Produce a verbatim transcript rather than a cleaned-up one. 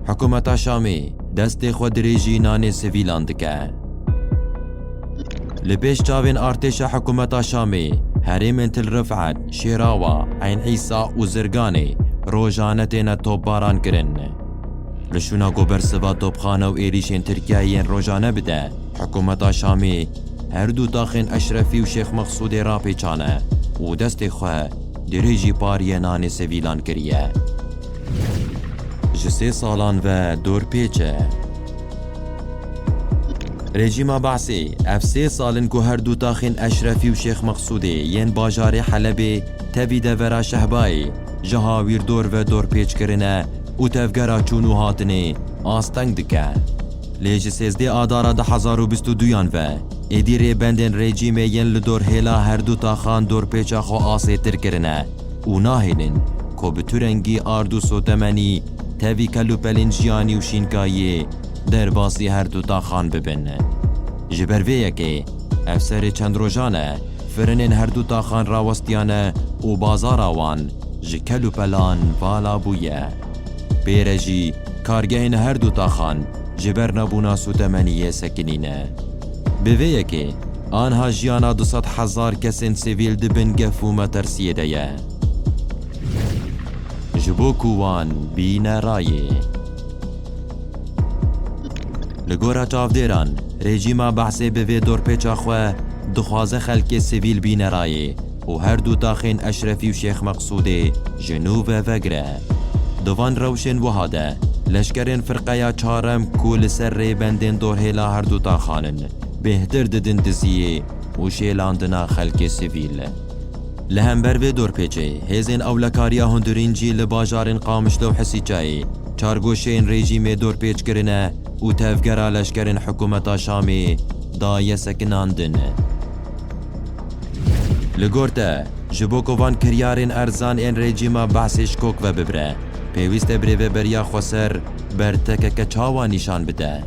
Hikûmeta Şamê destê xwe dirêjî nanê sivîlan dike. Li pêş çavên artêşa hikûmeta Şamê herêmên Til Rifet, Şêrawa, Eyn Îsa û Zirganê rojane têne topbaran kirin. Li şûna ku bersiva topxane û êrîşên Tirkiyeyê yên rojane bide, hikûmeta Şamê her du taxên Eşrefî û Şêx Mexsûdê rapêçane û destê xwe dirêjî pariyê nanê sivîlan kiriye. Ji sê salan ve dorpêç e. Rejîma Behsê ev sê sal in ku her du taxên Eşrefî û Şêx Mexsûdê yên bajarê Helebê tevî devera Şehbayê ji hawîrdor ve dorpêç kirine û tevgera çûn û hatinê asteng dike. Lê ji sêzdeh Adara du hezar û bîst û duyan ve êdî rêbendên rejîmê yên li dor hêla her du taxan dorpêça xwe asêtir kirine û nahêlin ku bi tu rengî ard û sotemenî tevî kelûpelên jiyanî û şînkayiyê derbasî her du taxan bibin. Ji ber vê yekê ev serê çend rojan e firinên her du taxan rawestiyane û bazara wan ji kelûpelan vala bûye. Pê re jî kargehên her du taxan ji ber nebûna sûtemeniyê sekinî ne. Bi vê yekê anha jiyana du sed hezar kesên sivîl di bin gef û metirsiyê de ye. Ji bo ku wan bîne rayê. Li gora çavdêran, rejîma Behsê bi vê dorpêça xwe dixwaze xelkê sivîl bîne rayê û her du taxên Eşrefî û Şêx Meqsûdê ji nû ve vegire. Di van rewşên wiha de, leşkerên firqeya çarem ku li ser rêbendên dorhêla her du taxan in, bêhtir didin diziyê û şêlandina xelkê sivîl. Li hember vê dorpêçê, hêzên ewlekariya hundirîn jî li bajarên Qamişlo û Hisîçayê çargoşeyên rejîmê dorpêç kirine û tevgera leşkerên hikûmeta Şamê daye sekinandin. Li gor te, ji bo ku van kiryarên erzan ên rejîma Behsê ji kok ve bibire, pêwîst e birêveberiya xweser ber T K K çawa nîşan bide?